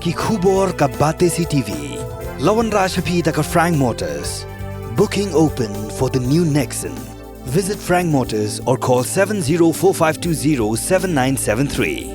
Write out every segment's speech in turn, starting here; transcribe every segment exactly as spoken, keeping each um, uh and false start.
Ki khubor ka Batesi T V. La wanrah sha phi da ka Frank Motors. Booking open for the new Nexon. Visit Frank Motors or call seven zero four five two zero seven nine seven three.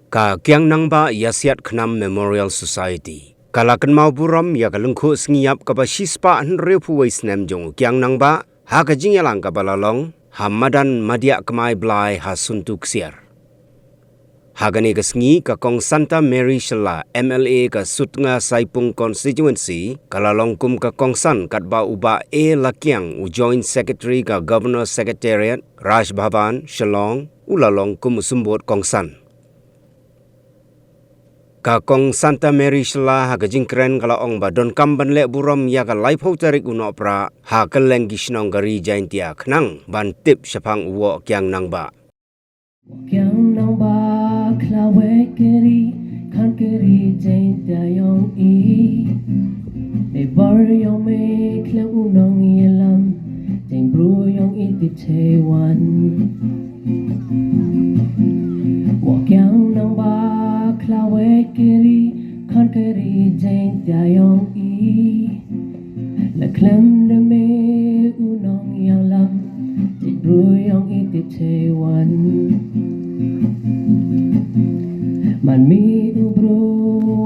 Ka Kiang Nangbah Ïasiat Khnam Memorial Society ka la kynmaw burom ïa ka lyngkhuh sngi ïap kaba shispah hynriewphew wei snem jong u Kiang Nangbah ha ka jingïalang kaba la long ha madan Madiah Kmai Blai ha Suntu Ksiar. Ha kane ka sngi ka Kong Santa Mary Shylla, M L A ka Sutnga Saipung Constituency, ka la long kum ka kongsan katba u Bah A Lakiang, u Joint Secretary ka Governor Secretariat, Raj Bhavan, Shillong, u la long kum u symbud kongsan. Ka Kong Santa Mary Shylla ha ka jingkren ka la ong ba donkam ban leh burom ïa ka laiphew tarik u Nohprah ha kylleng ki shnong ka Ri Jaintia khnang ban tip shaphang u Woh Kiang Nangbah. Kiang Nangbah khlawei ka ri, khang ka Ri Jaintia yong i. Dei bor yong me khlem u nongïalam, dei bru yong i tip thei wan. Woh Kiang Nangbah khlawei ka ri, khang ka Ri Jaintia yong i. La khlem da me u nongïalam, dei bru yong i tip thei wan. Man mi u bru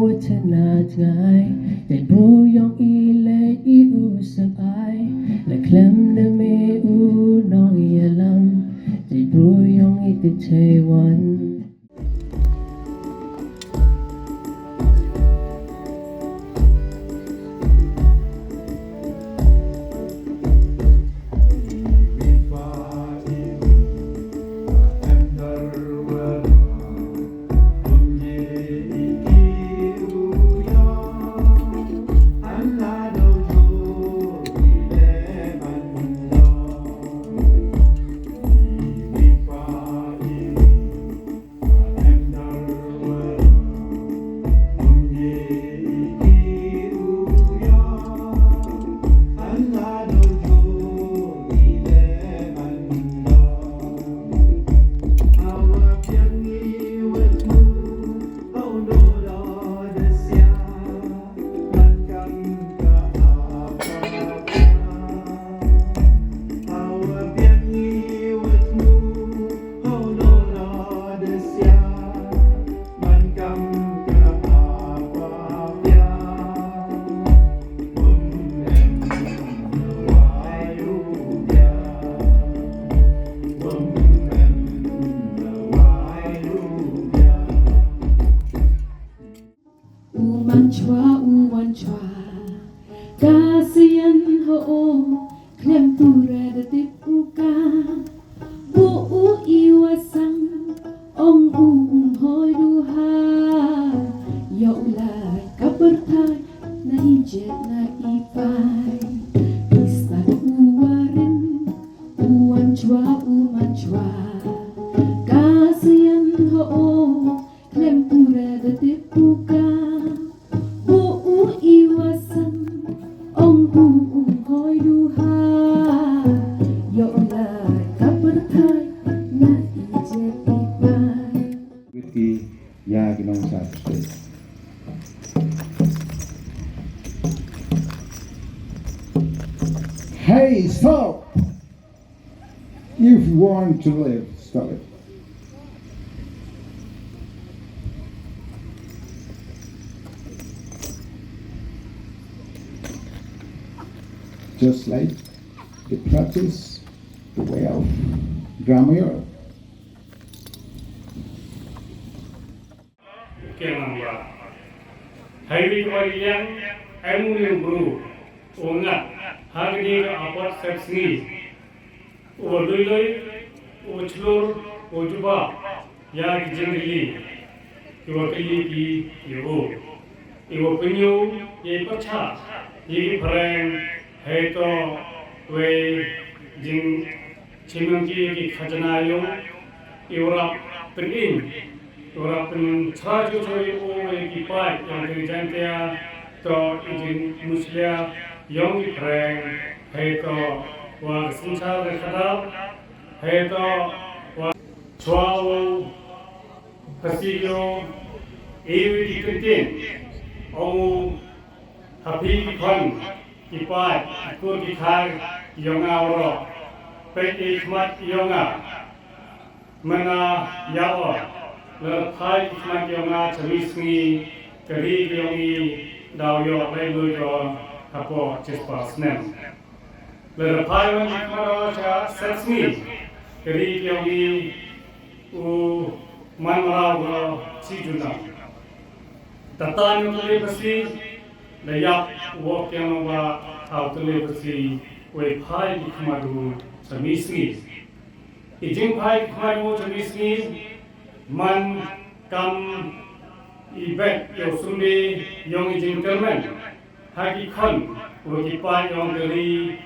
wa chana tngai, dei bru yong i lei i u sep ai. La khlem da me u nongïalam, dei bru yong i tip thei wan. U man chwa, u wan chwa. Ka sian ho o, klem pura da tip u ka. Bu u i wa sang, ong u um hoi du ha. Yo u lai ka pyrthai, na i jet na i pai. I sat u wa rim, u wan chwa, u man chwa. Ka sian ho o, klem pura da tip u ka. Bu u i wa sang, ong u um hoi du ha. Yo u lai ka pyrthai, na i jet i pai. Witi ïa ki nongshad state. Hey, stop! If you want to live, stop it. Just like the practice, the way of grammar. Kiang Nangbah. Haiwi kaba liang, ai mu liang bru. U ngat, ha kane ka apot sep sngi. U lui lui, u chlur, u jubab. Ïa ki jingkylli. Ki wa kylli ki, ki u. Iwa pynïoh ïa i pyrchah ïa i phareng, hei to wei jingchim ïa ki khajna ïong, iwa rap pynim, iwa rap pynchra jur jur ïa u ïa ki paid ïong ki Jaintia, to i jingmushlia ïong i phareng, hei to wa ka synshar ka khadar, hei to wa chwa u Phasi ïoh, iwi ki kyntien, ong u, ha phi ki khon, ki paid, ki kur ki kha, ïong nga waroh, peit i khmat ïong nga, mynta ïa o, lada phai ki khmat ïong nga cha mi sngi, ka ri ka ïong i, daw ïoh laitluid o, hapoh chispah snem. Lada phai wan ki khmat o cha sep sngi, ka ri ka ïong i, u man mraw u chi junom. Tata ni u tele Phasi, da ïap u Woh Kiang Nangbah ha u tele Phasi, wei phai ki khmat u cha mi sngi. I jingphai ki khmat u cha mi sngi, man kam i beit ïa u sumbe ïong i jingkyrmen. Ha ki khon, wa ki paid ïong ka ri,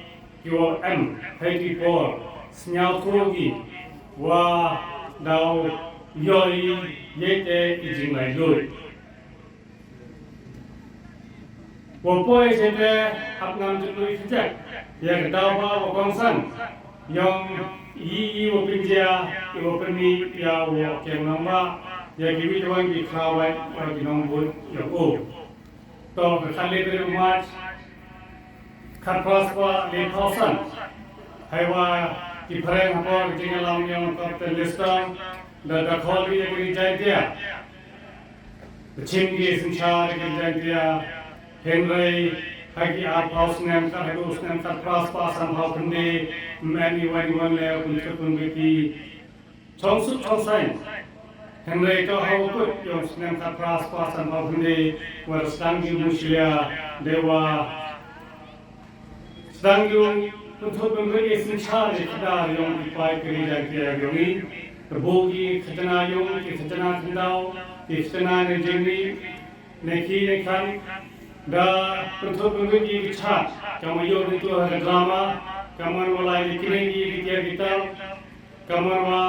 ki wa em, ha ki por, sñiawthooh ki, wa daw ïoh i, ïeit i jinglaitluid. Wa poi jete, hap ngam jingluid kjat, ïa ka daw ba wa kongsan, ïong i, i wa pynjia, i wa pynmih, ïa u Woh Kiang Nangbah, ïa kiwi kiwan ki khlawait, wa ki nongbud, ïa u. To, ka khatlai tarik u March, khatphra spah laiphew san. Hei wa ki phareng hapoh ka jingïalam ïong ka Captain Lester, da, da khot ïa ki Jaintia. Ka chim ki synshar ki Jaintia. Hynrei, ha ki arphew snem, kat haduh snem khatphra spah sanphew khyndai, ym em iwei iwei le, pynthut pynbeit ki Chong suk chong saiñ. Hynrei to ha u kut ïong snem khatphra spah sanphew khyndai, wa sdang ïa u mushlia, dei wa sdang ïa u pynthut pynbeit ïa i synshar ïa i khadar ïong i paid ka ri Jaintia ïong i. Te bun ki khajna ïong, ki khajna khyndew, ki khajna ne jingmih, ne ki ne kan, da pynthut pynbeit ïa ki chart, kamwa ïoh ïa ki ha ka drama, kamwa wa lai ïa ki ne ki, ki tiar ki tar, kamwa wa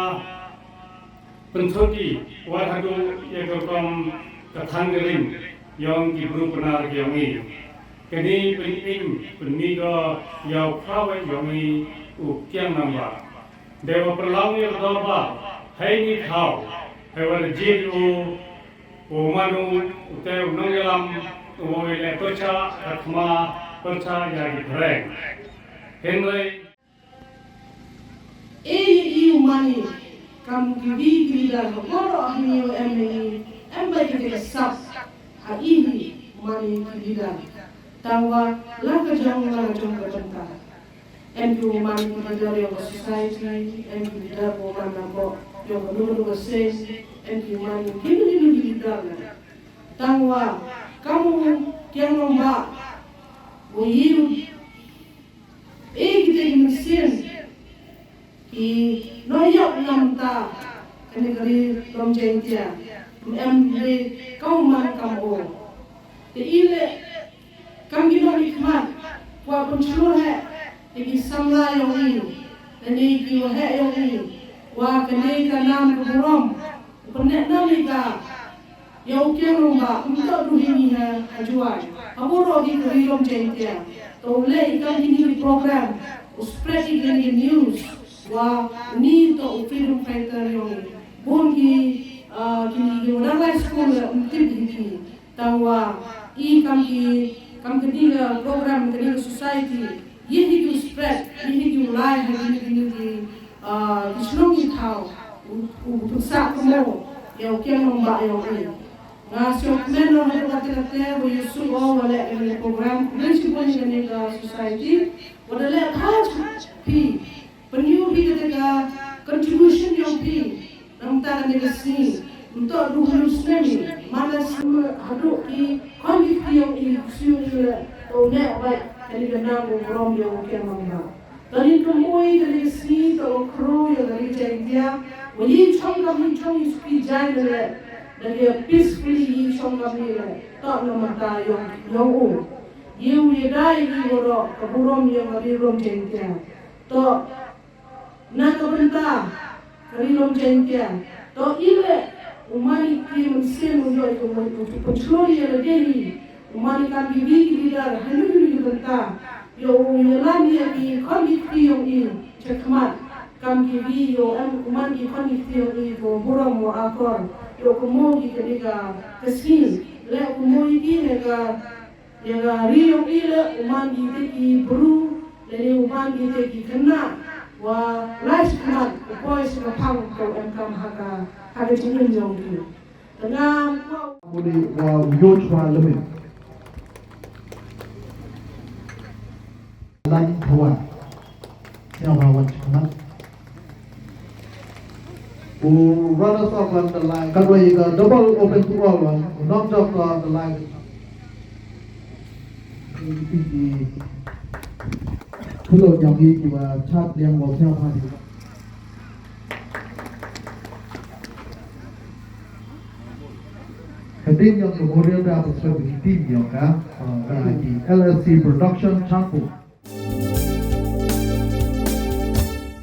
pynthut ïa, wat haduh ïa ka rukom ka thang ka ring, ïong ki bru Pnar ki ïong i. Kane pynim, pynmih ko ïa u Khrawai ïong i u Kiang Nangbah. Dei wa pynlong ïa ka dorbar, hei ni thaw, hei wa da jied u, u mano, u te u nongïalam, u wa leh pyrchah, ka thma, pyrchah ïa ki phareng. Hynrei. Ei, ei, u mani, kam ki wi ki leader, ha baroh ha ni u em ni, em ba ki te sap, ha i hi, u mani ki leader. Tangwa, la ka jong, la ka jong ka jong ta. Em ki u mani ki leader ïong ka society, em ki leader u man na ko, ïong ka nunga nunga seng, em ki u mani ki nunga nunga leader na. Tangwa, kam u Kiang Nangbah, u yiu, Ei, kita ki mynsiem ki nongïap namta kane ka ri lum Jaintia. Em ri kau man kam o. Te i le kam ki nongïap khmat kwah pynshlur heh ïa ki samla ïong i, lane ki waheh ïong i, wa kane ka nam ka burom. Pyneh na Mika, ïa u Kiang Nangbah, ym toh du hi ngi ha, ha Jowai. Ha baroh hi ka ri lum Jaintia. To u leh ïa kine ki program, u spread ïa kine ki news. Wa ni toh u freedom fighter ïong i. Bun ki, ah, kine ki wa dang lai skul, ym tip hi ki. Tangwa, i kam ki, kam kane ka program, kane ka society, ïa hi ki u spread, ïa hi ki u lai, ha kine, kine ki, ah, ki shnong ki thaw, u, u, u pynsah kynmaw, ïa u Kiang Nangbah ïong i. Nga sngewkmen noh haduh katta katta, wa ïa u shu o, wa leh kane ka program, khublei shibun ïa kane ka society, wa da leh pha phi. Pynïoh phi kata ka contribution ïong phi. Nangta kane ka sngi. Nto du hynñiew snem i. Mala snem haduh ki khon ki kti ïong i ksiu i le. To ne bai kane ka nam u burom ïong u Kiang Nangbah. To ni kumoi kane ka sngi to u khru ïong ka ri Jaintia. Wa i chong ka mi chong i suki jai le. Da ki peacefully i shong kam ni le. To na mata yong yong u. Yu ye dai i woro ka burom yong ka ri rom jeng kia. To na ka benta ka ri rom jeng kia. To i le u mani ki mun sen u yoi ko mo u tu pun shlori ye le dei. U mani kam ki wi ki wi dar hanu hanu ki benta. Yo u ye lam ye ki kon ki ki yong i. Chakmat kam ki wi yo em u man ki kon ki ki yong i ko burom mo akor. Yo ko mo ki ka ni ka ka sni le ko mo i ki ne ka. Ïa nga ri ïong i le u man ki te ki bru le ne u man ki te ki khynnah wa lai shi khynnah u poi shi ka phang ka u em kam ha ka ha ka jingim jong ki. Te nga kwah u dei wa u ïoh chwa lemit. Lan thawan. Sñiawbha wan sha khmat. U runners up wan da lai. Katwa ïa ka double open to all wan. U nongjop ka da lai. Ki ki ki. Khulot ïa ki ki wa chat liang wa sñiawbha di. Ka team ïa ka Memorial Day pa soi ki team ïa ka. Ka ki L S C Production Changpung.